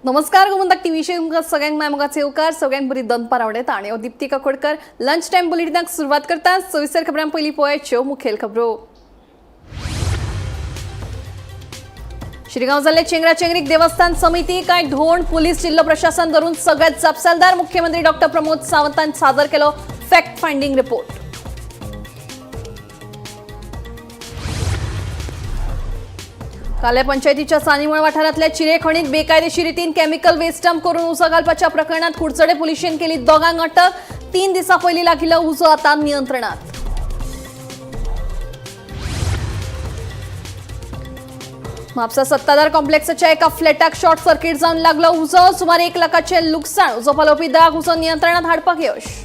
नमस्कार, गोमंतक टीव्हीशी तुमकां सगळ्यांक माय मोगाचे येवकार. सगळ्यांक बरी दनपार आवडटा आनी हांव दीप्ती काकोडकर. लंच टायम बुलेटिनाक सुरवात करता. सविस्तर खबरां पयलीं पळयाच्यो मुखेल खबरो. शिरगांव जाल्ले चेंगरा चेंगरीक देवस्थान समिती काय धोंड पोलीस जिल्हो प्रशासन धरून सगळ्यात जापसालदार. मुख्यमंत्री डॉक्टर प्रमोद सावंतान सादर केलो फॅक्ट फायंडिंग रिपोर्ट. काल्या पंचायतीच्या सानीमळ वाठारांतल्या चिरेखणीत बेकायदेशीर रितीन केमिकल वेस्ट डंप करून उजो घालपाच्या प्रकरणात कुडचडे पुलिशेन केली दोगांक अटक. 3 दिसां पयलीं लागिल्लो उजो आता नियंत्रणात. म्हापसा सत्ताधार कॉम्प्लेक्साच्या एका फ्लॅटाक शॉर्ट सर्किट जावन लागलो उजो. सुमार 1 लाखाचें लुकसाण. उजो पालोवपी दाग उजो नियंत्रणात हाडपाक यश.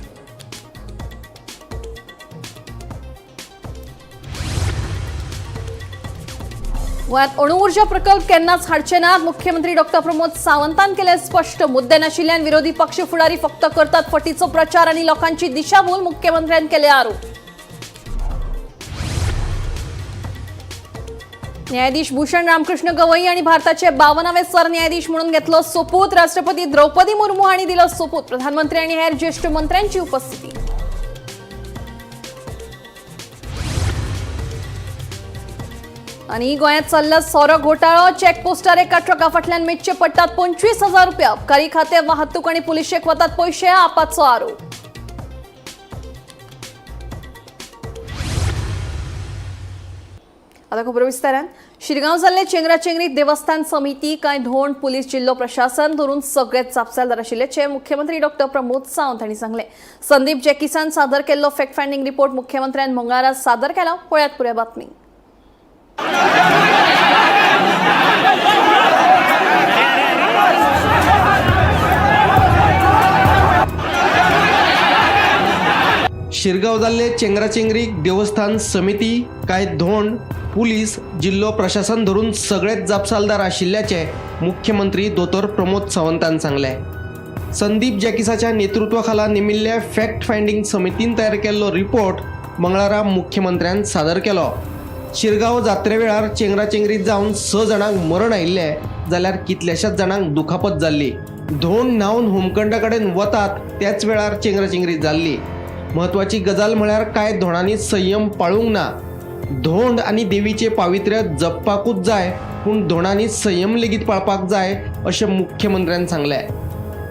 गोंयांत अणुऊर्जा प्रकल्प केन्नाच हाडचे नात, मुख्यमंत्री डॉक्टर प्रमोद सावंतान केले स्पश्ट. मुद्दे नाशिल्ल्यान विरोधी पक्ष फुडारी फक्त करतात फटीचो प्रचार आणि लोकांची दिशाभूल, मुख्यमंत्र्यान केले आरोप. न्यायाधीश भूषण रामकृष्ण गवई आणि भारताचे 52वे सरन्यायाधीश म्हणून घेतलो सोपूत. राष्ट्रपती द्रौपदी मुर्मू हांणी दिलो सोपूत. प्रधानमंत्री आणि हेर ज्येष्ठ मंत्र्यांची उपस्थिती. आणि गोंयांत चल्ला सोरो घोटाळो. चेकपोस्टार एका ट्रका फाटल्यान मेजचे पडटात 25,000 रुपया. अबकारी खाते, वाहतूक आणि पुलिशेक वतात पयशे, आपाचो आरोप. आता खबरो विस्तारान. शिरगांव जाल्ले चेंगरा चेंगरीत देवस्थान समिती काय धोंड पोलीस जिल्हो प्रशासन धरून सगळेच जापसालदार आशिल्ल्याचें मुख्यमंत्री डॉक्टर प्रमोद सावंत हांणी सांगलें. संदीप जॅकिसान सादर केल्लो फॅक्ट फायंडिंग रिपोर्ट मुख्यमंत्र्यान मंगळारा सादर केला. पळयात पुऱ्या बातमी. शिरगांव जाल्ले चेंगराचेंगरीक देवस्थान समिती काय धोंड पुलीस जिल्लो प्रशासन धरून सगळेच जापसालदार आशिल्ल्याचें मुख्यमंत्री दोतोर प्रमोद सावंतान सांगलें. संदीप जॅकिसाच्या नेतृत्वाखाला नेमिल्ल्या फॅक्ट फायंडिंग समितीन तयार केल्लो रिपोर्ट मंगळारा मुख्यमंत्र्यान सादर केलो. शिरगांव जात्रे वेळार चेंगराचेंगरीत जावन 6 जाणांक मरण आयिल्लें जाल्यार कितल्याशाच जाणांक दुखापत जाल्ली. धोंड न्हावन होमखंडा कडेन वतात त्याच वेळार चेंगराचेंगरी जाल्ली. म्हत्वाची गजाल म्हळ्यार कांय धोंडांनी संयम पाळूंक ना. धोंड आनी देवीचें पावित्र्य जपपाकूच जाय, पूण धोंडांनी संयम लेगीत पाळपाक जाय अशें मुख्यमंत्र्यान सांगलें.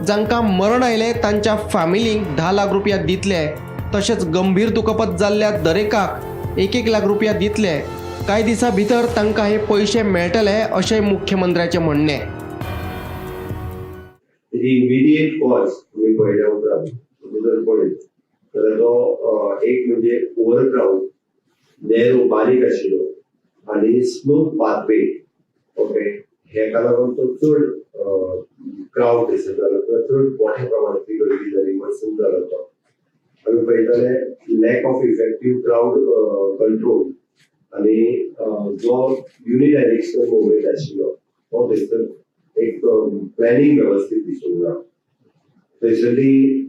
जांकां मरण आयलें तांच्या फॅमिलींक 10 लाख रुपया दितले, तशेंच गंभीर दुखापत जाल्ल्या दरेकाक 1-1 लाख रुपया दितले. कांय दिसां भितर तांकां हे पयशे मेळटले अशें मुख्यमंत्र्याचें म्हणणें. तेजी इमिडिएट कॉज तुमी पळयल्या उपरांत तुमी जर पळयत जाल्यार तो एक म्हणजे ओवर क्रावड, नॅरो बारीक आशिल्लो आनी स्मूथ पाथवे. ओके, हेका लागून तो चड क्रावड थंयसर जालो किंवा चड मोठ्या प्रमाणांतली गर्दी जाली, वर्सन जालो तो. आमी पळयताले lack of effective crowd control आनी जो युनिडायरेक्शनल मुवमेंट आशिल्लो तो थंयसर एक प्लॅनिंग वेवस्थीत दिसूंक ना. थंयसरली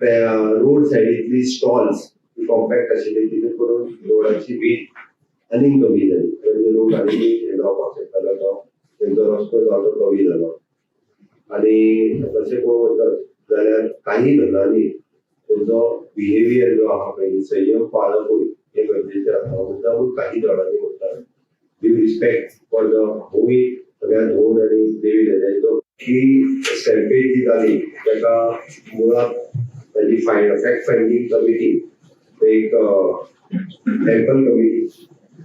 रोड सायडींतली स्टॉल्स कॉम्पॅक्ट आशिल्ली, तितून करून रोडाची वीथ आनीक कमी जाली. म्हणजे लोक आनी हें जावपाक शकतालो, तो तेंचो रस्तो जो आसा तो कमी जालो. आनी तशें पळोवंक वचत जाल्यार काही धंदांनी तेंचो बिहेवियर जो आहा पळय, संयम पाळपूय हें गरजेचें आसा. मुद्दामून काही जाणांनी म्हणटा, ड्यू रिस्पेक्ट फॉर the होवी सगळ्या धोंड आनी देवी देवांचो. ही स्टॅम्पेड जी जाली ताका मुळात ताजी फॅक्ट फायंडींग कमिटी, एक temple committee,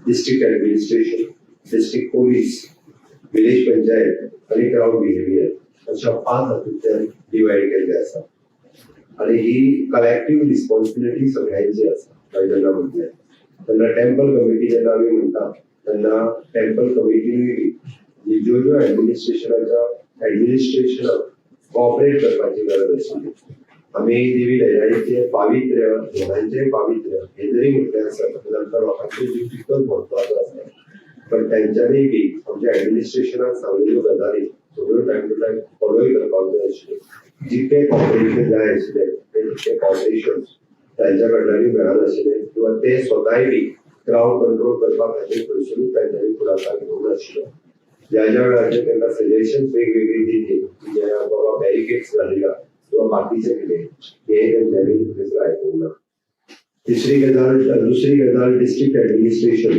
district administration, district police, village panchayat आनी क्रावड बिहेवियर अशा 5 हातूंतल्यान डिवायड केल्ले आसा. आनी ही कलेक्टीव रिस्पॉन्सिबिलिटी सगळ्यांची आसा. हांवें जेन्ना म्हटलें तेन्ना टेम्पल कमिटी जेन्ना आमी म्हणटा तेन्ना टेम्पल कमिटीनूय बी ज्यो ज्यो एडमिनिस्ट्रेशनाच्या एडमिनिस्ट्रेशनाक कॉपरेट करपाची गरज आशिल्ली. आमी देवी देवांचें पावित्र्य, धोंडांचें पावित्र्य हे जरी म्हटलें आसत जाल्यार आमकां लोकांचो जीव तितकोच म्हत्वाचो आसा, पण तेंच्यांनी बी आमच्या एडमिनिस्ट्रेशनाक सांगलेल्यो गजाली सगळ्यो टायम टू टायम फॉलोय करपाक जाय आशिल्ल्यो. जितकें कॉपरेशन जाय आशिल्लें तें तितकें कॉपरेशन तांच्या कडल्यानूय मेळनाशिल्लें किंवा ते स्वताय बी क्रावड कंट्रोल करपा खातीर खंयसरूच तांच्यांनी फुडाकार घेवंक नाशिल्लो. ज्या ज्या वेळाचेर तांकां सजेशन्स वेगवेगळी दिली की जे बाबा बॅरिकेड्स घालया किंवा बाकीचें कितें, हें तेंच्यांनी थंयसर आयकूंक ना. तिसरी गजाल, दुसरी गजाल, डिस्ट्रिक्ट ऍडमिनिस्ट्रेशन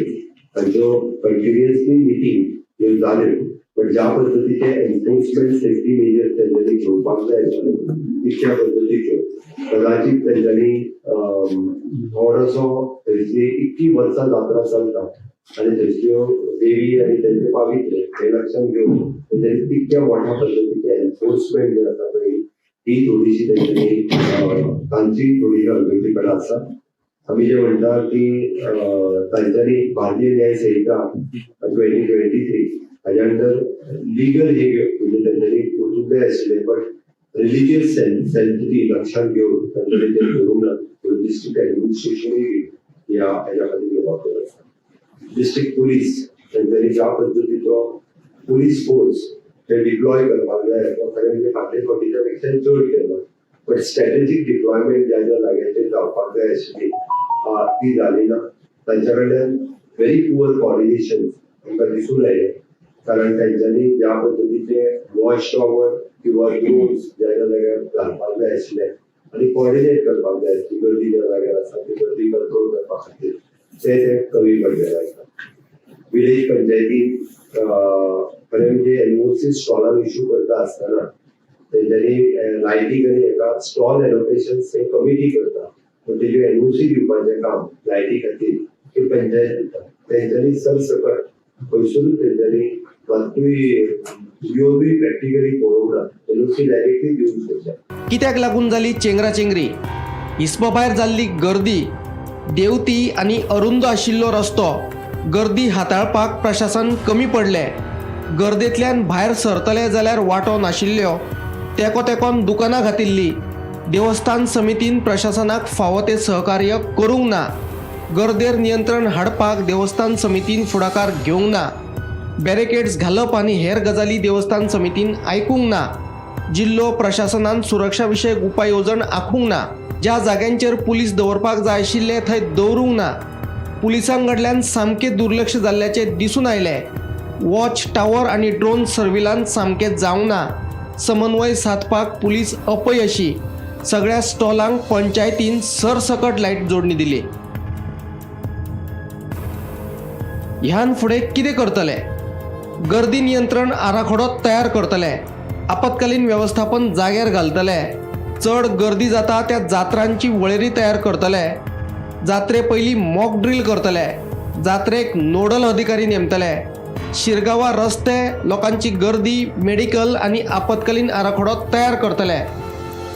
हांच्यो कंटिन्युअसली मिटींग ह्यो जाल्यो, पण ज्या पद्दतीचे एन्फोर्समेंट सेफ्टी मेजर्स तेंच्यांनी घेवपाक जाय आशिल्ले तितक्या पद्दतीच्यो कदाचित तेंच्यांनी थोडोसो थंयसरी इतकी वर्सां जात्रा चलता आनी थंयसल्यो देवी आनी तेंचे पावित्र्य हे लक्षात घेवन तेंच्यांनी तितक्या मोठ्या पद्दतीचे एन्फोर्समेंट जे आसा पळय, ती थोडीशी तेंच्यांनी तांची थोडीशी हलगर्जीपणा आसा. आमी जे म्हणटा की तांच्यांनी भारतीय न्याय संहिता 2023 हाज्या अंडर लिगल हे म्हणजे तेंच्यांनी वचूंक जाय आशिल्लें, बट रिलिजियस सेन्सिटी लक्षात घेवन तांच्यांनी ते करूंक ना. डिस्ट्रिक्ट ऍडमिनिस्ट्रेशनूय ह्या हेज्या खातीर जबाबदार आसा. डिस्ट्रिक्ट पुलीस, तेंच्यांनी ज्या पद्दतीचो पुलीस फोर्स ते डिप्लॉय करपाक जाय, तो खरें म्हणजे फाटल्या फावटीच्या पेक्षा चड केलो, बट स्ट्रॅटेजीक डिप्लॉयमेंट ज्या ज्या जाग्याचेर जावपाक जाय आशिल्ली ती जाली ना. तांच्या कडल्यान व्हेरी पुअर कॉर्डिनेशन आमकां दिसून आयलें, कारण तेंच्यांनी ज्या पद्दतीचे वॉच टॉवर किंवा ड्रोन्स ज्या ज्या जाग्यार घालपाक जाय आशिल्ले आनी कॉर्डिनेट करपाक जाय आसली, गर्दी ज्या जाग्यार आसा ती गर्दी कंट्रोल करपा खातीर, ते ते कमी पडलेले आसा. विलेज पंचायतीन खरें म्हणजे एनओसी स्टॉलांक इश्यू करता आसतना तेंच्यांनी लायटी आनी हेका स्टॉल एलोकेशन हे कमिटी करता, पण तेज्यो एनओसी दिवपाचें काम लायटी खातीर ही पंचायत दिता. तेंच्यांनी सरसकट खंयसरूच तेंच्यांनी मातूय येवनूय प्रॅक्टिकली पळोवंक ना, एनओसी डायरेक्टली दिवंक शकता. कित्याक लागून जाली चेंगराचेंगरी? हिस्पा भायर जाल्ली गर्दी, देंवती आनी अरुंद आशिल्लो रस्तो, गर्दी हाताळपाक प्रशासन कमी पडलें. गर्देंतल्यान भायर सरतले जाल्यार वाटो नाशिल्ल्यो, तेंको तेंकोन दुकानां घातिल्लीं. देवस्थान समितीन प्रशासनाक फावो तें सहकार्य करूंक ना. गर्देर नियंत्रण हाडपाक देवस्थान समितीन फुडाकार घेवंक ना. बॅरिकेड्स घालप आनी हेर गजाली देवस्थान समितीन आयकूंक ना. जिल्लो प्रशासनान सुरक्षा विशयक उपाय येवजण आंखूंक ना. ज्या जाग्यांचेर पुलीस दवरपाक जाय आशिल्ले थंय दवरूंक ना. पुलिसां कडल्यान सामकें दुर्लक्ष जाल्ल्याचें दिसून आयलें. वॉच टावर आनी ड्रोन सर्विलान्स सामकें जावंक ना. समन्वय सादपाक पुलीस अपयशी. सगळ्या स्टॉलांक पंचायतीन सरसकट लायट जोडणी दिली. ह्यान फुडें कितें करतले? गर्दी नियंत्रण आराखडो तयार करतले, आपत्कालीन वेवस्थापन जाग्यार घालतले, चड गर्दी जाता त्या जात्रांची वळेरी तयार करतले, जात्रे पयलीं मॉक ड्रील करतले, जात्रेक नोडल अधिकारी नेमतले, शिरगांवा रस्ते, लोकांची गर्दी, मेडिकल आनी आपत्कालीन आराखडो तयार करतले.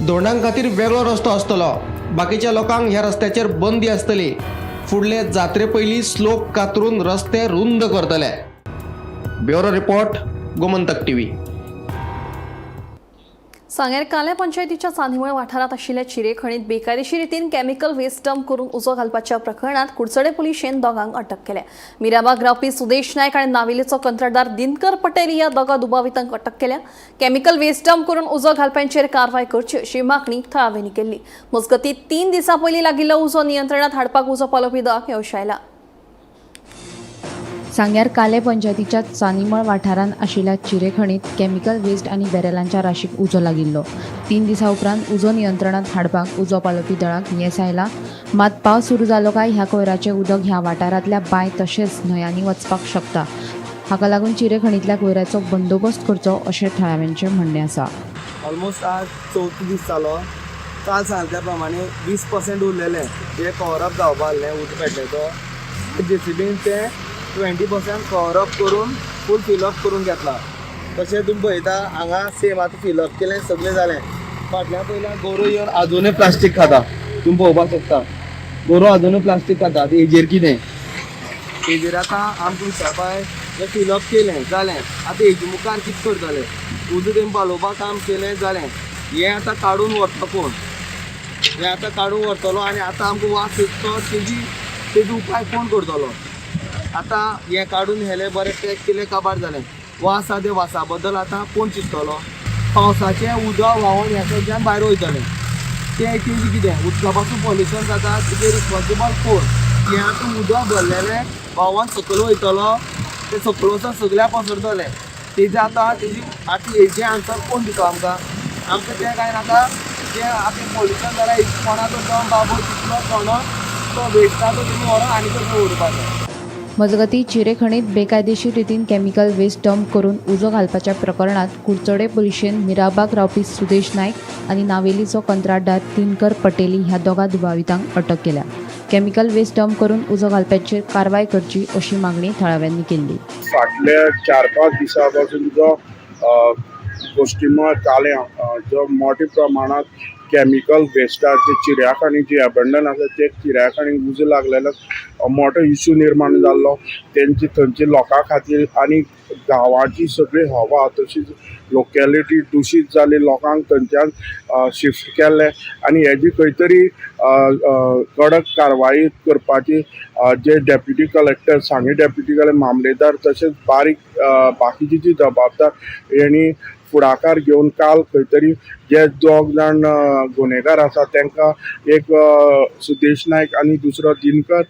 धोंडां खातीर वेगळो रस्तो आसतलो, बाकीच्या लोकांक ह्या रस्त्याचेर बंदी आसतली. फुडले जात्रे पयलीं स्लोप कातरून रस्ते रुंद करतले. Bureau report, Gomantak TV. सांग्यार काल्या पंचायतीच्या चांदीमळ वाठारांत आशिल्ल्या चिरेखणीत बेकायदेशीर रितीन केमिकल वेस्ट डंप करून उजो घालपाच्या प्रकरणात कुडचडे पुलिशेन दोगांक अटक केल्या. मिराबाग रावपी सुदेश नायक आनी नावेलीचो कंत्राटदार दिनकर पटेल ह्या दोगा दुबावितांक अटक केल्या. केमिकल वेस्ट डंप करून उजो घालप्यांचेर कारवाय करची अशी मागणी थळाव्यांनी केल्ली. मजगतीं, 3 दिसां पयलीं लागिल्लो उजो नियंत्रणात हाडपाक उजो पालोवपी दळाक येवश आयला. सांग्यार काले पंचायतीच्या चानीमळ वाठारांत आशिल्ल्या चिरेखणीत केमिकल वेस्ट आनी बॅरलांच्या राशीक उजो लागिल्लो. 3 दिसां उपरांत उजो नियंत्रणात हाडपाक उजो पालोवपी दळाक येस आयला. मात पावस सुरू जालो काय ह्या कोयराचें उदक ह्या वाठारांतल्या बांय तशेंच न्हंयांनी वचपाक शकता. हाका लागून चिरेखणींतल्या कोयराचो बंदोबस्त करचो अशें थळाव्यांचें म्हणणें आसा. ऑलमोस्ट आज चवथो दीस जालो. काल सांगल्या प्रमाणे 20% उरलेलें जे कवरअप जावपा आहलें उदक पेडलेचो. जेसीबीन तें 20% कवरअप करून फूल फिलअप करून घेतला. तशें तुमी पळयता हांगा सेम आतां फिलअप केलें, सगळें जालें. फाटल्यान पयल्यार गोरवां येवन आजुनूय प्लास्टीक खाता. तुमी पळोवपाक शकता, गोरवां आजुनूय प्लास्टीक खाता. आतां हेजेर कितें, हेजेर आतां आमकां विचारपाक, हें फिलअप केलें जालें, आतां हेजे मुखार कितें करतले? उदक तेमी पालोवपाक काम केलें जालें, हें आतां काडून व्हरता कोण? हें आतां काडून व्हरतलो आनी आतां आमकां वास येता, तेजी उपाय कोण करतलो? आतां हें काडून व्हेलें, बरें पॅक केलें, काबार जालें. वास आसा ते वासा बद्दल आतां कोण चिंततलो? पावसाचें उदक व्हांवून ह्या सायडच्यान भायर वयतलें, तें तेजें कितें? उदका पासून पॉल्युशन जाता, तेजें रिस्पोन्सिबल कोण? हें आतां उदक भरलेलें व्हांवोन सकयल वयतलो, तें सकयल वचोन सगळ्याक पसरतलें. तेजें आतां तेजी आतां हेजें आन्सर कोण दिता आमकां? आमकां तें कांय नाका. जें आतां पोल्युशन जालां हेजी कोणाचो दम बाबो तितलो कोणो तो वेस्टाचो तुमी व्हरोन आनी कसो उडोवपाचो. मजगतीं, चिरेखणीत बेकायदेशीर रितीन केमिकल वेस्ट डंप करून उजो घालपाच्या प्रकरणात कुडचडे पुलिशेन मिराबाग रावपी सुदेश नायक आनी नावेलीचो कंत्राटदार दिनकर पटेली ह्या दोगा दुबावितांक अटक केल्या. केमिकल वेस्ट डंप करून उजो घालप्यांचेर कारवाय करची अशी मागणी थळाव्यांनी केल्ली. फाटल्या 4-5 दिसां पासून जो गोश्टीमळ काल्यां जो मोठ्या प्रमाणात केमिकल वेस्टाचे चिऱ्याखाणी जी एबंडन आसा ते चिऱ्याखाणीक उजो लागलेलो मोठो इशू निर्माण जाल्लो. तेंची थंयच्या लोकां खातीर आनी गांवाची सगळी हवा तशीच लोकेलिटी दुशीत जाली. लोकांक थंयच्यान शिफ्ट केल्ले आनी हेजी खंय तरी कडक कारवाई करपाची जे deputy collector, Sanguem deputy collector, मामलेदार तशेंच बारीक बाकीची जी जबाबदार हेणी फुडाकार घेवन काल खंय तरी जे दोग जाण गुन्हेगार आसा तांकां एक सुदेश नायक आनी दुसरो दिनकर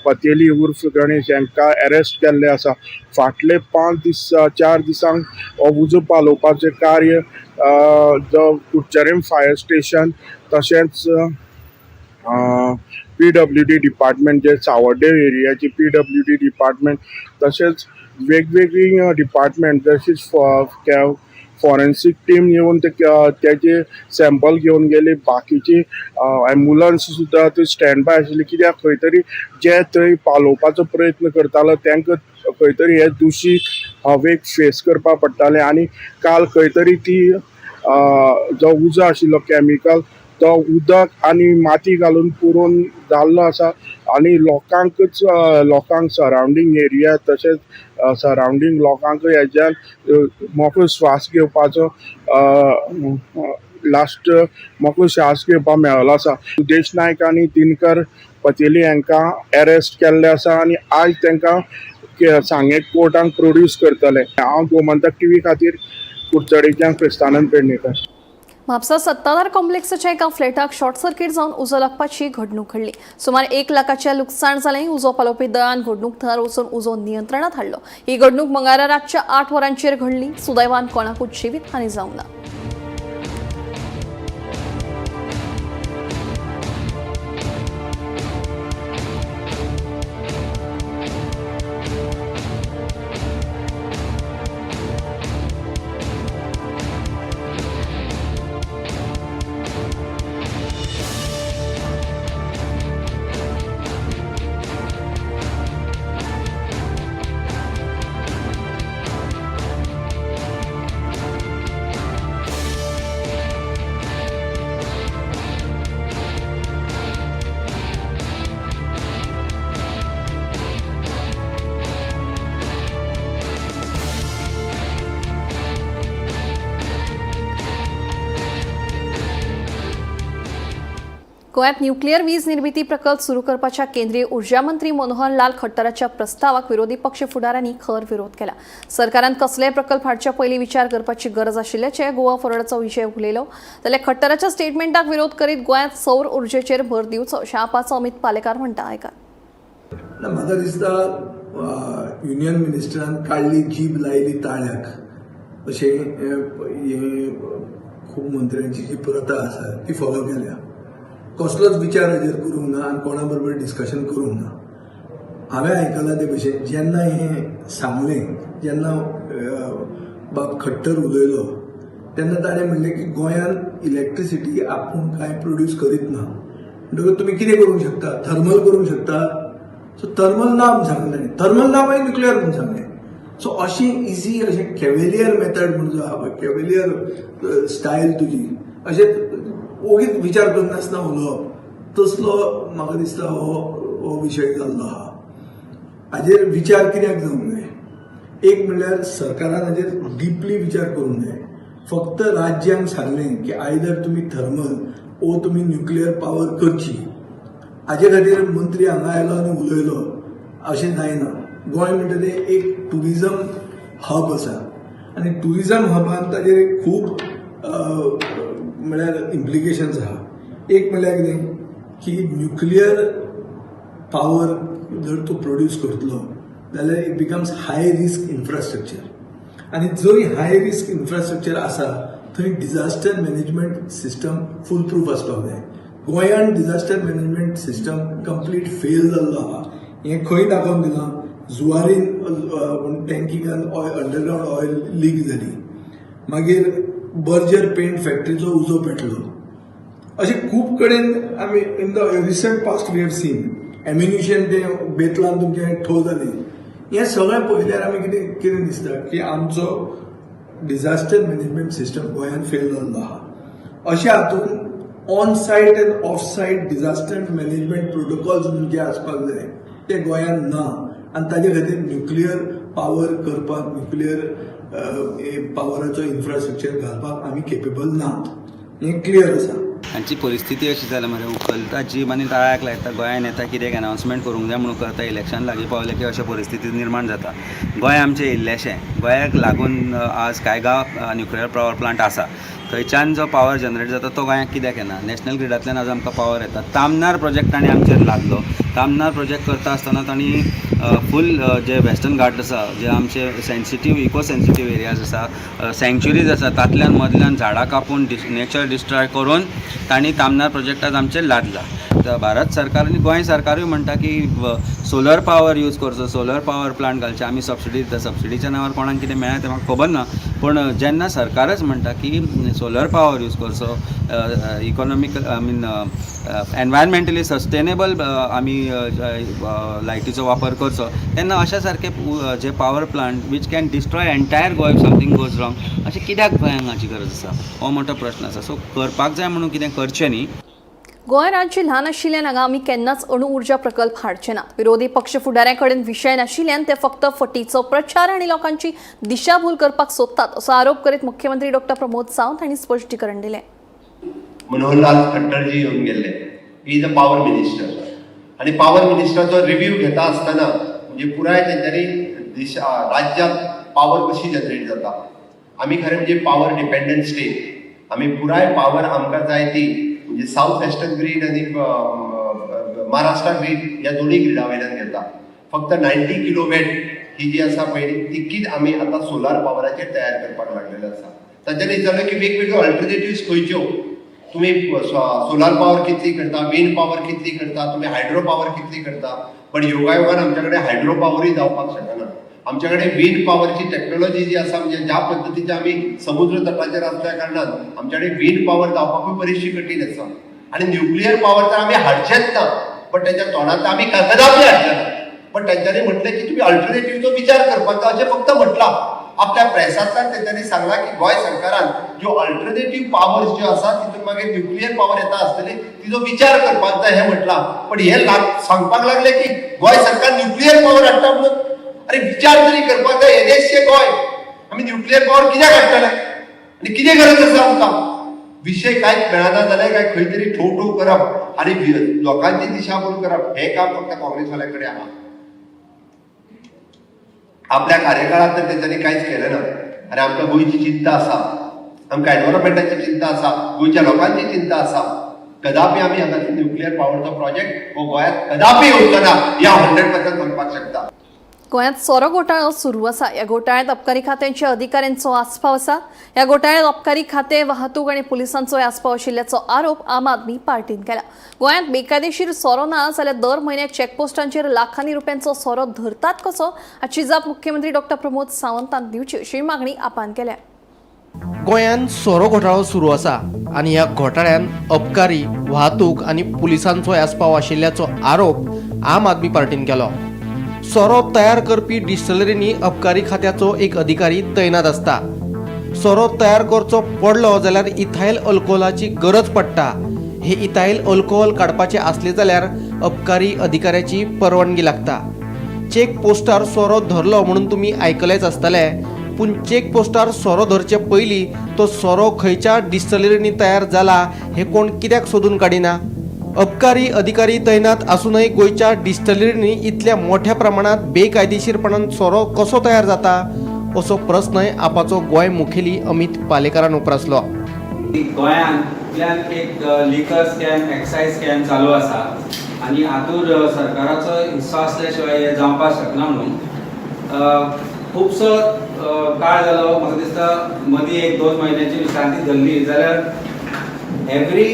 पतेली उर्फ गणेश हांकां अरेस्ट केल्ले आसा. फाटले 5 दीस 4 दिसांक हो उजो पालोवपाचें कार्य जो कुडचडें फायर स्टेशन तशेंच PWD department जे सावर्डे एरियाची PWD department तशेंच वेगवेगळी डिपार्टमेंट जशीच फॉरेन्सीक टीम येवन तेजे सॅम्पल घेवन गेली. बाकीची एम्बुलन्स सुद्दां थंय स्टँड बाय आशिल्ली, कित्याक खंय तरी जे थंय पालोवपाचो प्रयत्न करतालो तांकां खंय तरी हे दुशीत हवेक फेस करपाक पडटालें. आनी काल खंय तरी ती जो उजो आशिल्लो केमिकल तो उदक आनी माती घालून पुरोवन जाल्लो आसा आनी लोकांकच लोकांक सरावंडींग एरिया तशेंच सरावंडींग लोकांक हेज्यान मोकळो श्वास घेवपाचो लास्ट मोकळो श्वास घेवपाक मेळ्ळो आसा. सुदेश नायक आनी दिनकर पतेली हांकां अरेस्ट केल्ले आसा आनी आयज तांकां सांगें कोर्टान प्रोड्यूस करतले. हांव गोमंतक टीव्ही खातीर कुडचडेच्यान क्रिस्तानंद पेडणेकर. म्हापसा सत्ताधार कॉम्प्लेक्साच्या एका फ्लॅटाक शॉर्ट सर्किट जावन उजो लागपाची घडणूक घडली. सुमार 1 लाखाचें लुकसाण जालें. उजो पालोवपी दळान घडणूक थळार वचून उजो नियंत्रणात हाडलो. ही घडणूक मंगळारा रातच्या 8 वरांचेर घडली. सुदैवान कोणाकूच जिवीत हानी जावंक ना. गोंयांत न्युक्लियर वीज निर्मिती प्रकल्प सुरू करपाच्या केंद्रीय ऊर्जा मंत्री मनोहर लाल खट्टराच्या प्रस्तावाक विरोधी पक्ष फुडाऱ्यांनी खर विरोध केला. सरकारान कसलेय प्रकल्प हाडच्या पयलीं विचार करपाची गरज आशिल्ल्याचें गोवा फॉरवर्डाचो विजय उलयलो. जाल्यार खट्टराच्या स्टेटमेंटाक विरोध करीत गोंयांत सौर ऊर्जेचेर भर दिवचो अशें आपाचो अमित पालेकार म्हणटा. आयकात. म्हाका दिसता युनियन मिनिस्टरान काडली जीब लायली ताळ्याक अशें हें खूब मंत्र्यांची जी प्रथा आसा ती फॉलो केल्या. कसलोच विचार हाजेर करूंक ना आनी कोणा बरोबर डिस्कशन करूंक ना. हांवें आयकलां ते भशेन जेन्ना हें सांगलें, जेन्ना बाब खट्टर उलयलो तेन्ना ताणें म्हणलें की गोंयांत इलेक्ट्रिसिटी आपूण कांय प्रोड्यूस करीत ना, म्हणटकच तुमी कितें करूंक शकता, थर्मल करूंक शकता. सो थर्मल ना म्हूण सांगलें ताणें, थर्मल ना मागीर न्युक्लियर म्हूण सांगलें. सो अशी इजी अशें कॅवेलियर मेथड म्हूण जो आहा पळय, कॅवेलियर स्टायल तुजी, अशें ओगीच विचार करनासतना उलोवप, तसलो म्हाका दिसता हो विशय जाल्लो आहा. हाजेर विचार कित्याक जावंक जाय? एक म्हणल्यार सरकारान हाजेर डिपली विचार करूंक जाय. फक्त राज्यांक सांगलें की आयदर तुमी थर्मल ओ तुमी न्युक्लियर पावर करची, हाजे खातीर मंत्री हांगा आयलो आनी उलयलो अशें जायना. गोंय म्हणटा तें एक ट्युरिजम हब आसा आनी ट्युरिजम हबान ताजेर खूब म्हळ्यार इम्प्लिकेशन्स आहा. एक म्हणल्यार कितें की न्युक्लियर पावर जर तूं प्रोड्यूस करतलो जाल्यार it becomes high risk infrastructure. आनी जंय हाय रिस्क इन्फ्रास्ट्रक्चर आसा थंय disaster management system full proof आसपाक जाय. गोंयान disaster management system complete fail जाल्लो आहा. हें खंय दाखोवन दिलां? जुवारीन टँकिंगान ऑयल, अंडरग्रावंड ऑयल लीक जाली, मागीर बर्जर पेंट फॅक्टरीचो उजो पेटलो. अशें खूब कडेन आमी in the recent past we have seen ammunition ते बेतलान तुमचें ठो जालें. हें सगळें पळयल्यार आमी कितें कितें दिसता की आमचो डिझास्टर मॅनेजमेंट सिस्टम गोंयांत फेल जाल्लो आहा. अशा हातून on site and off site disaster management protocols जे आसपाक जाय ते गोंयांत ना आनी ताजे खातीर न्युक्लियर पावर करपाक, न्युक्लियर पावराचो इन्फ्रास्ट्रक्चर घालपाक आमी केपेबल नात, हें क्लियर आसा. हांची परिस्थिती अशी जाल्या मरे, उखलता जीब आनी ताळ्याक लायता. गोंयान येता कित्याक अनावन्समेंट करूंक जाय म्हणून करता. इलेक्शन लागीं पावलें की अशें परिस्थिती निर्माण जाता. गोंय आमचें इल्लेशें. गोंयाक लागून आज कायगांव न्युक्लियर पावर प्लांट आसा. थंयच्यान जो पावर जनरेट जाता तो गोंयाक कित्याक येना? नॅशनल ग्रिडांतल्यान आज आमकां पावर येता. तामनार प्रोजेक्ट तांणी आमचेर लादलो. तामनार प्रोजेक्ट करता आसतना तांणी फूल जे वेस्टर्न घाट आसा, जे आमचे सेन्सिटीव, इको सेन्सिटीव एरियाज आसा, सँक्चुरीज आसा, तातल्यान मदल्यान झाडां कापून नेचर डिस्ट्रॉय करून तांणी तामनार प्रोजेक्ट आज आमचेर लादला. तर भारत सरकार आनी गोंय सरकारूय म्हणटा की सोलर पावर यूज करचो, सोलर पावर प्लांट घालचे, आमी सबसिडी दिता. सबसिडीच्या नांवार कोणाक कितें मेळ्ळें तें म्हाका खबर ना, पूण जेन्ना सरकारच म्हणटा की सोलर पावर यूज करचो, economical, I mean, environmentally sustainable आमी लायटीचो वापर करचो, तेन्ना अशा सारके जे power plant which can destroy entire Goa if something goes wrong, अशें कित्याक गोंयांक हाची गरज आसा, हो मोठो प्रश्न आसा. सो करपाक जाय म्हणून कितें करचें न्ही. गोंय राज्य ल्हान आशिल्ल्यान हांगा आमी केन्नाच अणु ऊर्जा प्रकल्प हाडचे नात. विरोधी पक्ष फुडाऱ्यां कडेन विशय नाशिल्ल्यान ते फक्त फटीचो प्रचार आनी लोकांची दिशाभूल करपाक सोदतात, असो आरोप करीत मुख्यमंत्री डॉक्टर प्रमोद सावंत हांणी स्पश्टीकरण दिलें. मनोहरलाल खट्टरजी येवन गेल्ले. He is a power minister आनी पावर मिनिस्टराचो रिव्ह्यू घेता आसतना म्हणजे पुराय तेंच्यांनी दिशा, राज्यात पावर कशी जनरेट जाता. आमी खरें म्हणजे पावर डिपेंडंट स्टेट. आमी पुराय पावर आमकां जाय ती म्हणजे सावथ वेस्टर्न ग्रीड आनी महाराष्ट्रा ग्रीड ह्या दोनूय ग्रिडा वयल्यान घेता. फक्त 90 किलोवॅट ही जी आसा पळय, तितकीच आमी आतां सोलार पावराचेर तयार करपाक लागलेले आसा. तांच्यांनी विचारलें की वेगवेगळ्यो अल्टरनेटिव्स खंयच्यो, तुम्ही सोलार पावर कितली करता, विंड पावर कितली करता, तुम्ही हायड्रो पावर कितली करता. पण योगायोगान आमच्या कडेन हायड्रो पावरूय जावपाक शकना. आमच्या कडेन विंड पावरची टॅक्नोलॉजी जी आसा, म्हणजे ज्या पद्दतीचे आमी समुद्र तटाचेर आसल्या कारणान आमच्या कडेन विंड पावर जावपाकूय बरीचशी कठीण आसा. आनी न्युक्लियर पावर तर आमी हाडचेच ना, पण तेच्या तोंडांत आमी कदापी हाडचे ना. पण तेंच्यांनी म्हटलें की तुमी अल्टरनेटिव्हचो विचार करपाक जाय अशें फक्त म्हटलां. आपल्या प्रेसांतल्यान तेंच्यांनी सांगलां की गोंय सरकारान ज्यो अल्टरनेटीव पावर्स ज्यो आसा, तितून मागीर न्युक्लियर पावर येता आसतली, तिजो विचार करपाक जाय हें म्हटलां. पण हे सांगपाक लागले की गोंय सरकार न्युक्लियर पावर हाडटा म्हणून. अरे, विचार तरी करपाक जाय. येदेशे गोंय, आमी न्युक्लियर पावर कित्याक हाडटले आनी कितें गरज आसा आमकां? विशय कांयच मेळना जाल्यार काय खंय तरी ठो ठो करप आनी लोकांची दिशाभूल करप, हें काम फक्त काँग्रेसवाल्या कडेन आहा. आपल्या कार्यकाळात तर तेंच्यांनी कांयच केलें ना. आनी आमकां गोंयची चिंता आसा, आमकां एनवायरमेंटाची चिंता आसा, गोंयच्या लोकांची चिंता आसा. कदापी आमी हांगा न्युक्लियर पावरचो प्रोजेक्ट हो गोंयांत कदापी येवचो ना, हे हांव 100% म्हणपाक शकता. गोंयांत सोरो घोटाळो सुरू आसा. ह्या घोटाळ्यांत अबकारी खात्यांच्या अधिकाऱ्यांचो आस्पाव आसा. ह्या घोटाळ्यांत अबकारी खातें, वाहतूक आनी पुलिसांचोय आस्पाव आशिल्ल्याचो आरोप आम आदमी पार्टीन केला. गोंयांत बेकायदेशीर सोरो ना जाल्यार दर म्हयन्याक चॅकपोस्टांचेर लाखांनी रुपयांचो सोरो धरतात कसो, हाची जाप मुख्यमंत्री डॉक्टर प्रमोद सावंतान दिवची, अशी मागणी आपान केल्या. गोंयांत सोरो घोटाळो सुरू आसा आनी ह्या घोटाळ्यान अबकारी, वाहतूक आनी पुलिसांचोय आस्पाव आशिल्ल्याचो आरोप आम आदमी पार्टीन केलो. सोरो तयार करपी डिस्टलरींनी अबकारी खात्याचो एक अधिकारी तैनात आसता. सोरो तयार करचो पडलो जाल्यार इथायल अल्कोहोलाची गरज पडटा. हे इथायल अल्कोहोल काडपाचे आसले जाल्यार अबकारी अधिकाऱ्याची परवानगी लागता. चेक पोस्टार सोरो धरलो म्हणून तुमी आयकलेच आसतले, पूण चेक पोस्टार सोरो धरचे पयलीं तो सोरो खंयच्या डिस्टलरींनी तयार जाला हे कोण कित्याक सोदून काडिना? अबकारी अधिकारी तैनात आसूनय गोंयच्या डिस्टलरींनी इतल्या मोठ्या प्रमाणात बेकायदेशीरपणान सोरो कसो तयार जाता, असो प्रस्नय आपाचो गोंय मुखेली अमित पालेकारान उप्रासलो. गोंयांतल्यान एक लिकर स्कॅम, एक्सायज स्कॅम चालू आसा आनी हातूंत सरकाराचो हिस्सो आसल्या शिवाय हें जावपाक शकना म्हणून खुबसो काळ जालो, म्हाका दिसता मदीं एक दोन म्हयन्याची विश्रांती धरली जाल्यार every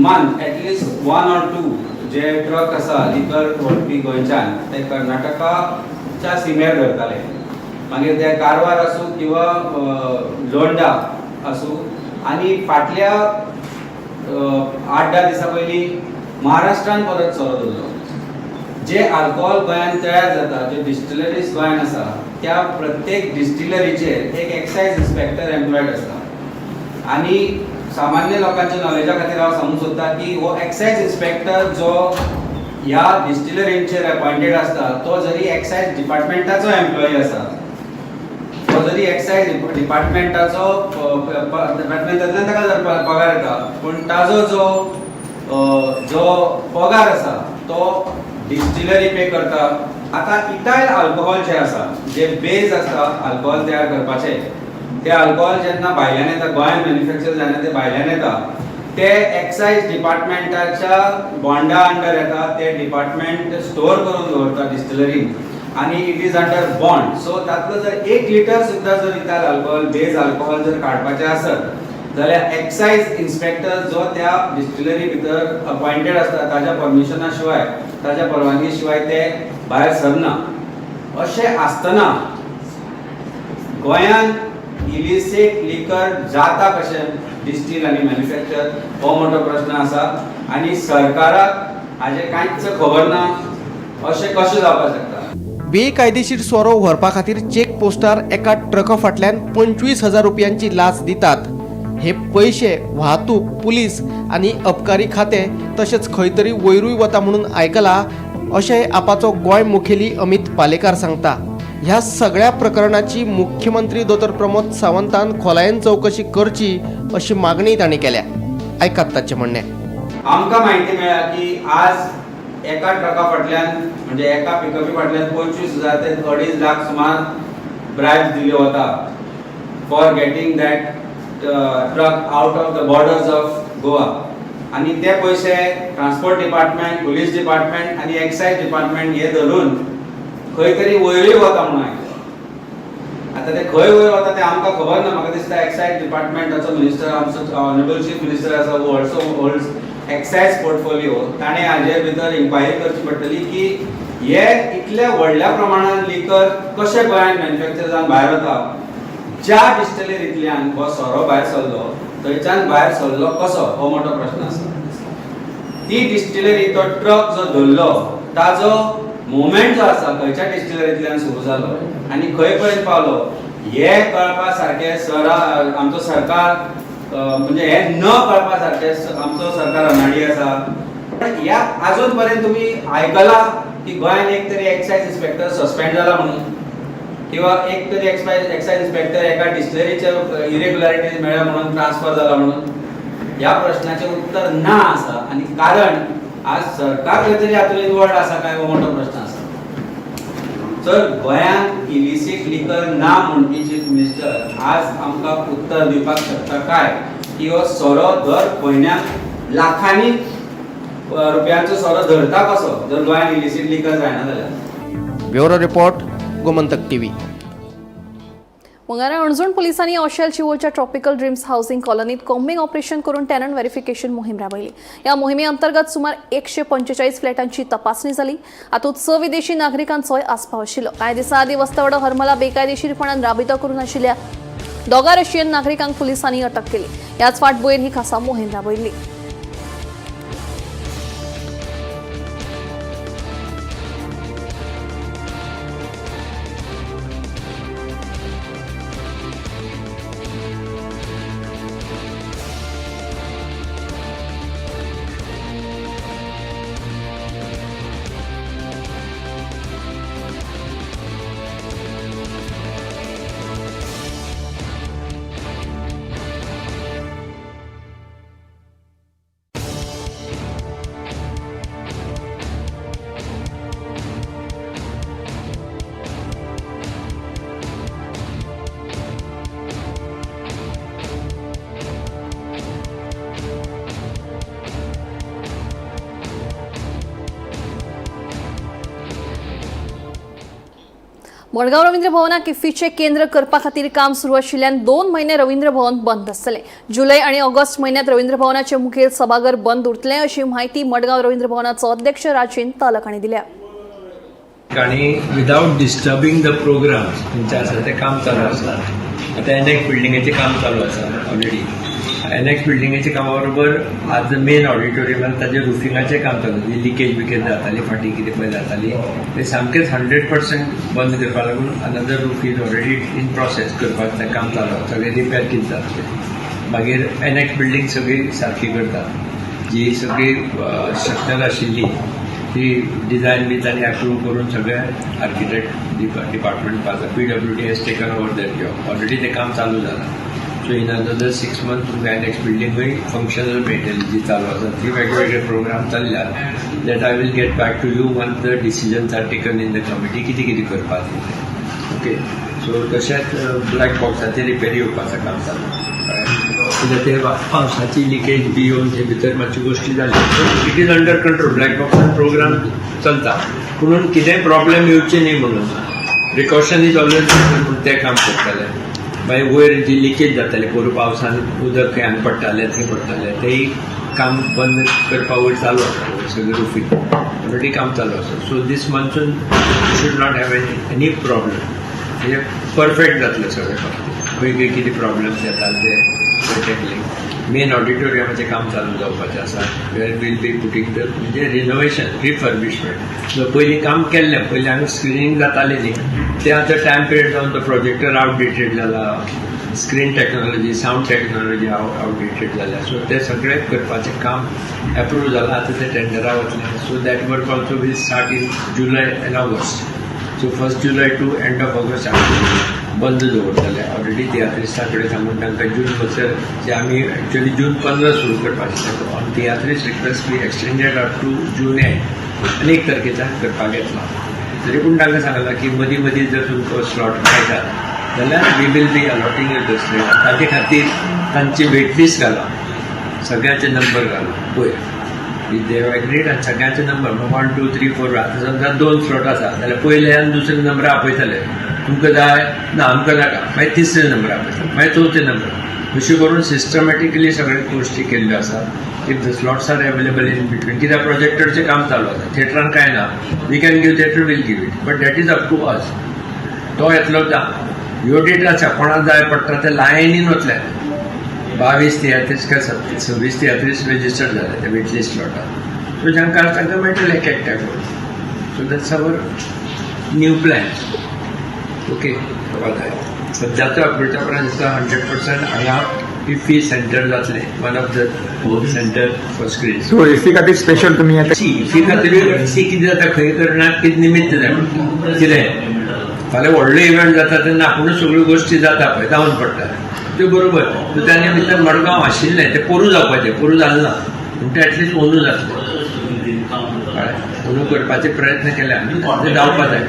month at least one or two J truck आसा लिकर व्हरपी गोंयच्यान ते कर्नाटकाच्या सिमेर धरताले. मागीर ते कारवार आसूं किंवा लोंडा आसूं. आनी फाटल्या 8-10 दिसां पयलीं महाराष्ट्रान परत सोरो धरलो. जे आल्कोहोल गोंयांत तयार जाता, जे डिस्टिलरीज गोंयांत आसा, त्या प्रत्येक डिस्टिलरीचेर एक एक्सायज इन्स्पेक्टर एम्प्लॉयड आसता. आनी सामान्य लोकांच्या नॉलेजा खातीर हांव सांगूंक सोदतां की हो एक्सायज इन्स्पेक्टर जो ह्या डिस्टिलरींचेर अपॉयंटेड आसता तो जरी एक्सायज डिपार्टमेंटाचो एम्प्लॉई आसा, तो जरी एक्सायज डिपार्टमेंटाचो डिपार्टमेंटांतल्यान ताका जर पगार येता, पूण ताजो जो जो पगार आसा तो डिस्टिलरी पे करता. आतां इथायल अल्कोहोल जे आसा, जे बेज आसता अल्कोहोल तयार करपाचे, ते अल्कोहोल जेन्ना भायल्यान येता, गोंयांत मॅन्युफॅक्चर जायना, ते भायल्यान येता, ते एक्सायज डिपार्टमेंटाच्या बॉन्डा अंडर येता. ते डिपार्टमेंट स्टोर करून दवरता डिस्टिलरीन आनी it is under bond. So तातलो जर 1 लिटर सुद्दां जर इथायल अल्कोहोल बेज अल्कोहोल जर काडपाचें आसत जाल्यार एक्सायज इन्स्पेक्टर जो त्या डिस्टिलरी भितर अपॉयंटेड आसता ताज्या परमिशना शिवाय, ताज्या परवानगी शिवाय ते भायर सरना. अशें आसतना गोंयांत इलिसीट लिकर जाता कशें डिस्टील आनी मॅन्युफॅक्चर, हो मोठो प्रश्न आसा. आनी सरकाराक हाजें कांयच खबर ना अशें कशें जावपाक शकता? बेकायदेशीर सोरो व्हरपा खातीर चेक पोस्टार एका ट्रका फाटल्यान 25,000 रुपयांची लाच दितात. हे पयशे वाहतूक पुलीस आनी अबकारी खातें तशेंच खंय तरी वयरूय वता म्हणून आयकलां अशें आपाचो गोंय मुखेली अमित पालेकार सांगता. ह्या सगळ्या प्रकरणाची मुख्यमंत्री दोतोर प्रमोद सावंतान खोलायेन चवकशी करची अशी मागणी तांणी केल्या. आयकात ताचें म्हणणें. आमकां म्हायती मेळ्ळ्या की आज एका ट्रका फाटल्यान म्हणजे एका पिकअपी फाटल्यान 25,000 ते 2.5 लाख सुमार ब्रायब दिल्यो वता for getting that truck out of the borders of Goa. आनी ते पयशे ट्रान्सपोर्ट डिपार्टमेंट, पुलीस डिपार्टमेंट आनी एक्सायज डिपार्टमेंट हे धरून खंय तरी वयरूय वता म्हणून आयकलां. आतां ते खंय वयर वता ते आमकां खबर ना. म्हाका दिसता एक्सायज डिपार्टमेंटाचो मिनिस्टर, आमचो ऑनरेबल चीफ मिनिस्टर आसा, who also holds excise portfolio, ताणें हाजे भितर इन्क्वायरी करची पडटली की हे इतल्या व्हडल्या प्रमाणान लिकर कशें गोंयांत मॅन्युफॅक्चर जावन भायर वता. ज्या डिस्टिलरींतल्यान हो सोरो भायर सरलो थंयच्यान भायर सरलो कसो, हो मोठो प्रश्न आसा. ती डिस्टिलरी, तो ट्रक जो धरलो ताजो मुवमेंट जो आसा खंयच्या डिस्टिलरींतल्यान सुरू जालो आनी खंय पर्यंत पावलो हे कळपा सारकें सरा आमचो सरकार म्हणजे हे न कळपा सारकें आमचो सरकार अनाडी आसा. पण ह्या आजून पर्यंत तुमी आयकलां की गोंयांत एक तरी एक्सायज इन्स्पेक्टर सस्पेंड जाला म्हणून, किंवा एक तरी एक्सायज इन्स्पेक्टर एका डिस्टिलरीच्या इरेग्युलरिटीज मेळ्ळ्या म्हणून ट्रान्सफर जाला म्हणून? ह्या प्रश्नाचें उत्तर ना आसा. आनी कारण आज सरकार खंय तरी हातूंत इनवॉल्ड आसा काय हो मोठो प्रश्न आसा. जर गोंयांत इलिसीट लिकर ना म्हणपी चीफ मिनिस्टर आज आमकां उत्तर दिवपाक शकता काय की हो सोरो दर म्हयन्याक लाखांनी रुपयांचो सोरो धरता कसो जर गोंयांत इलिसीट लिकर जायना जाल्यार? Bureau report, Gomantak TV. Mangara Anjuna पोलिसांनी ओशेल चिवोलच्या ट्रॉपिकल ड्रीम्स हाऊसिंग कॉलनीत कॉम्बिंग ऑपरेशन करून टेनंट व्हेरिफिकेशन मोहीम राबयली. या मोहिमे अंतर्गत सुमार 145 फ्लॅटांची तपासणी जाली. हातूंत 6 विदेशी नागरिकांचोय आस्पाव आशिल्लो. कांय दिसां आदीं वस्तवडो हरमला बेकायदेशीरपणान राबितो करून आशिल्ल्या 2 रशियन नागरिकांक पुलिसांनी अटक केली. ह्याच फाटभुंयेर ही खासा मोहीम राबयल्ली. मडगांव रवींद्र भवनाक इफ्फीचें केंद्र करपा खातीर काम सुरू आशिल्ल्यान 2 म्हयने रवींद्र भवन बंद आसतलें. जुलय आनी ऑगस्ट म्हयन्यांत रवींद्र भवनाचें मुखेल सभाघर बंद उरतलें अशी म्हायती मडगांव रवींद्र भवनाचो अध्यक्ष राजेंद्र तालक हांणी दिल्या. आणि विदाउट डिस्टर्बिंग the programmes खंयचे आसा ते काम चालू आसा. आतां एनएक्स बिल्डिंगेचें काम चालू आसा ऑलरेडी. एनएक्स बिल्डिंगेच्या कामा बरोबर आज मेन ऑडिटोरियमान ताजें रुफिंगाचें काम चालू, जी लिकेज बिकेज जाताली फाटीं कितें पळय जाताली ते सामकेंच 100% बंद करपा लागून another roof is already in process करपाक तें काम चालू आसा. सगळें रिपेर कितें जातलें, मागीर एनएक्स बिल्डींग सगळी सारकी करतात, जी सगळी स्ट्रक्चर आशिल्ली ती डिझायन बी तांणी अप्रूव करून सगळे आर्किटेक्ट डिपार्टमेंट आसा. PWD has taken over that job already, तें काम चालू जालां. सो इन अनदर 6 मंथ तुमकां एनएक्स बिल्डिंगूय फंक्शनल मेळटली जी चालू आसा. ती वेगवेगळे प्रोग्राम चल्ल्यात that I will get back to you once the decisions are taken in the committee कितें कितें करपाक तें. ओके, सो तशेंच ब्लॅक बॉक्साचेर रिपेरी येवपाचें काम चालू, कित्याक ते पावसाची लिकेज बी येवन ते भितर मातशी गोश्टी जाली. It is under control. Black बॉक्सान प्रोग्राम चलता, पुणून कितेंय प्रॉब्लेम येवचे न्ही म्हणून प्रिकॉशन is always म्हणून तें काम करतले. मागीर वयर जी लिकेज जाताली पोरूं पावसान उदक खंय हांगा पडटालें थंय पडटालें, तेय काम बंद करपा वयर चालू आसा. वयर सगळें रुफींग ऑलरेडी काम चालू आसा. So this monsoon should not have any problem, म्हणजे परफेक्ट जातलें सगळें. खंय खंय कितें प्रॉब्लम्स येतात ते टॅकलिंग. मेन ऑडिटोरियमाचें काम चालू जावपाचें आसा, where we'll be putting the म्हणजे रिनोवेशन रिफर्बिशमेंट. पयलीं काम केल्लें, पयलीं हांगा स्क्रिनींग जातालें न्ही, तें आतां टायम पिरियड जावन तो प्रोजेक्टर आवटडेटेड जाला, screen technology, sound technology outdated जाल्या. सो ते सगळें करपाचें काम एप्रूव जालां, आतां तें टेंडरा वतलें. So that work also will start in July and August. So 1 July to end of August आमी बंद दवरतले. ऑलरेडी तियात्रिस्तां कडेन सांगून तांकां जून म्हणसर, जे आमी एक्चुअली जून 15 सुरू करपाचें, on tiatrist request we extended up to June end आनी 1 तारखेच्यान करपाक येतलो. तरी पूण तांकां सांगलां की मदीं मदीं जर तुमकां स्लॉट मेळटा जाल्यार we will be allotting you the slot. ताजे खातीर तांची वेटलिस्ट घाला, सगळ्यांचे नंबर घाला पयर, they agreed. आनी सगळ्यांचे नंबर 1 2 3 4. आतां समजा 2 स्लॉट आसा जाल्यार पयले आनी दुसरे नंबर आपयतले, तुमकां जाय ना आमकां नाका, मागीर तिसरे नंबर आपयतले, मागीर चवथे नंबर, अशें करून सिस्टमॅटिकली सगळे गोश्टी केल्ल्यो आसा. If the slots are available in between, कित्याक प्रोजेक्टरचें काम चालू आसा, थिएटरान कांय ना, we can give theatre, we'll give it, but that is up to us. तो येतलो, ह्यो डेट आसा, कोणाक जाय पडटा ते लायनीन वतले. 22 तियात्रीस काय 26 तियात्रीस रेजिस्टर्ड जाले ते वेटलिस्ट स्लॉटार. सो जांकां आसा तांकां मेळटलें एक एकट्या करून. So that's our new plan. Okay, सद्याचो अपडेटा प्रमाण दिसता 100% हांगा इफ्फी सेंटर जातलें, one of the centre for screen. So IFFI खातीर स्पेशल तुमी आतां इफ्फी खातीर सी कितें जाता, खंय करना कितें निमित्त जाय पडटा, कितें फाल्यां व्हडलो इव्हेंट जाता तेन्ना आपुणूच सगळ्यो गोश्टी जाता पळय जावन पडटा त्यो बरोबर. सो त्या निमित्तान मडगांव आशिल्लें तें पोरूं जावपाचें, पोरूं जालें ना, पूण तें एटलिस्ट अंदू जातलें, कळ्ळें? अंदू करपाचे प्रयत्न केले आमी, ते जावपा जाय.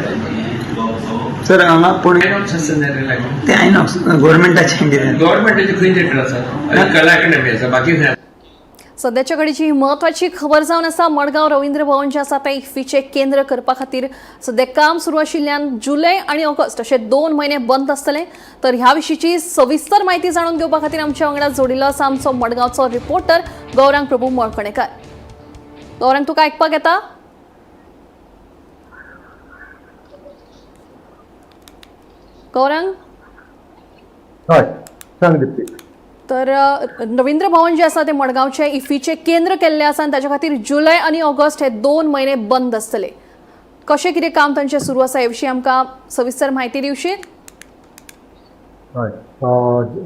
सर हांगा पूण आयनॉक्स आसा न्ही? ते आयनॉक्स गव्हर्मेंटाचें कितें? गव्हर्मेंटाचे खंय थिएटर आसा? कला अकॅडमी आसा, बाकी खंय? सध्याच्या घडीची ही महत्वाची खबर जावन आसा. मडगांव रवींद्र भवन जें आसा तें इफ्फीचें केंद्र करपा खातीर सध्या काम सुरू आशिल्ल्यान जुलय आनी ऑगस्ट अशे 2 म्हयने बंद आसतले. तर ह्या विशींची सविस्तर म्हायती जाणून घेवपा खातीर आमच्या वांगडा जोडिल्लो आसा आमचो मडगांवचो रिपोर्टर गौरांग प्रभू मळकणेकर. गौरांग, तुका आयकपाक येता? गौरांग? हय, सांग दीप्ती. तर रवींद्र भवन जे आसा ते मडगांवचे इफ्फीचे केंद्र केल्ले आसा आनी ताच्या खातीर जुलय आनी ऑगस्ट हे 2 म्हयने बंद आसतले. कशें कितें काम तांचें सुरू आसा हे विशीं आमकां सविस्तर म्हायती दिवशी? हय,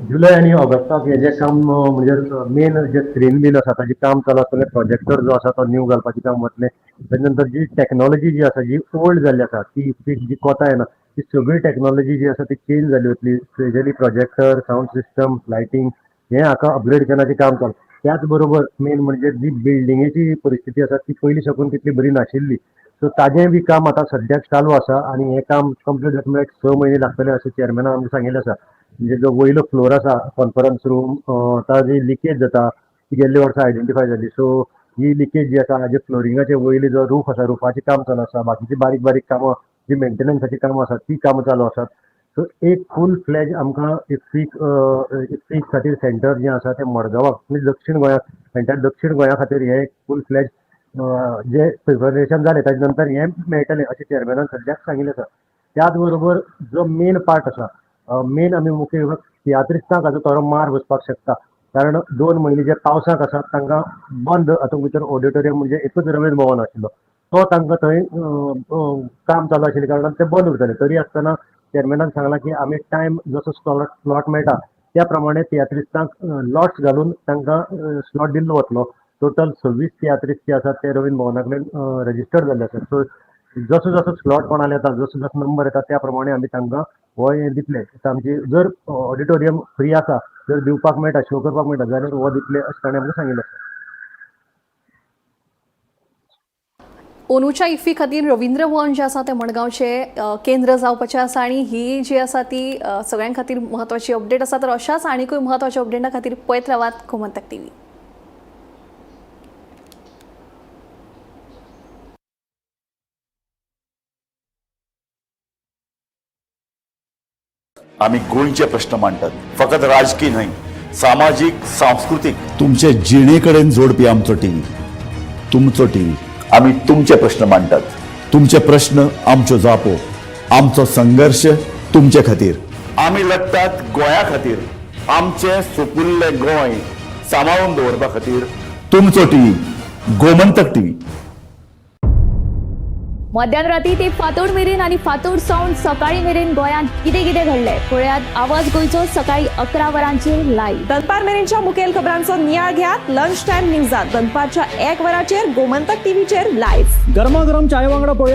जुलय आनी ऑगस्टाक हेजें काम, म्हणजे मेन जे स्क्रीन बीन आसा ताजें काम चालू आसतलें. प्रोजेक्टर जो आसा तो न्यू घालपाचें काम वतलें. ताजे नंतर जी टॅक्नोलॉजी जी आसा, जी ओल्ड जाल्ली आसा, ती जी कोता येना, ती सगळी टॅक्नोलॉजी जी आसा ती चेंज जाली वतली. Specially projector, sound system, lighting हें हाका अपग्रेडेशनाचें काम चालू. त्याच बरोबर मेन म्हणजे जी बिल्डिंगेची परिस्थिती आसा ती पयलीं साकून तितली बरी नाशिल्ली, सो ताजें बी काम आतां सद्याक चालू आसा आनी हें काम कंप्लीट जाता म्हळ्यार 6 म्हयने लागतले अशें चेअरमॅनान आमकां सांगिल्लें आसा. म्हणजे जो वयलो फ्लोर आसा कॉन्फरन्स रूम, ताजी लिकेज जाता ती गेल्ले वर्सा आयडेंटिफाय जाली. सो ही लिकेज जी आसा हाजे फ्लोरिंगाचे वयले जो रूफ आसा, रुफाचें काम चालू आसा. बाकीची बारीक बारीक कामां जी मेंटेनन्साची कामां आसात ती कामां चालू आसात. सो एक फूल फ्लॅज आमकां इफ्फीक इफ्फी खातीर सेंटर जें आसा तें मडगांवाक म्हणजे दक्षीण गोंयाक, एंटायर दक्षीण गोंया खातीर हें फूल फ्लॅज जे प्रिपरेशन जालें ताजे नंतर हें मेळटलें अशें चेअरमॅनान सद्याक सांगिल्लें आसा. त्याच बरोबर जो मेन पार्ट आसा, मेन आमी मुख्य विभाग तियात्रिस्तांक हाजो थोडो मार बसपाक शकता, कारण 2 म्हयने जे पावसाक आसा तांकां बंद हातूंत भितर ऑडिटोरियम म्हणजे एकूच रवींद्र भवन आशिल्लो तो तांकां थंय काम चालू आशिल्ले कारणान तें बंद उरतलें. तरी आसतना चेअरमॅनान सांगलां की आमी टायम जसो स्लॉट मेळटा त्या प्रमाणे तियात्रिस्तांक लॉट्स घालून तांकां स्लॉट दिल्लो वतलो. टोटल 26 तियात्रिस्त जे आसात ते रवींद्र भवना कडेन रजिस्टर्ड जाल्ले आसात. सो जसो जसो स्लॉट कोणाले येता, जसो जसो नंबर येता त्या प्रमाणे आमी तांकां हो हें दितले. आमची जर ऑडिटोरियम फ्री आसा, जर दिवपाक मेळटा, शो करपाक मेळटा जाल्यार हो दितले अशें ताणें आमकां सांगिल्लें आसा. ओनूच्या इफ्फी खातीर रवींद्र भवन जें आसा तें मडगांवचें केंद्र जावपाचें आसा आनी ही जी आसा ती सगळ्यां खातीर म्हत्वाची अपडेट आसा. तर अशाच आनीकूय म्हत्वाच्या अपडेटा खातीर पळयत रावात गोमंतक टीव्ही. आमी गोंयचे प्रश्न मांडटात, फकत राजकी न्हय, सामाजीक, सांस्कृतीक, तुमचे जिणे कडेन जोडपी आमचो टीव्ही, तुमचो टीव्ही. आमी तुमचे प्रश्न मांडटात, तुमचे प्रश्न आमच्यो जापो, आमचो संघर्श तुमचे खातीर. आमी लढटात गोंया खातीर, आमचें सुपुल्लें गोंय सांबाळून दवरपा खातीर. तुमचो टीव्ही, गोमंतक टीव्ही. मध्यान राती ते फांतोड मेरेन आनी फांतोड सावन सकाळी मेरेन गोंयांत कितें कितें घडलें पळयात आवाज गोंयचो सकाळी 11 वरांचेर लायव्ह. दनपार मेरेनच्या मुखेल खबरांचो नियाळ घेयात लंच टायम न्यूजात दनपारच्या 1 वराचेर गोमंतक टीव्हीचेर लायव्ह. गरमागरम चाय वांगडा पळया.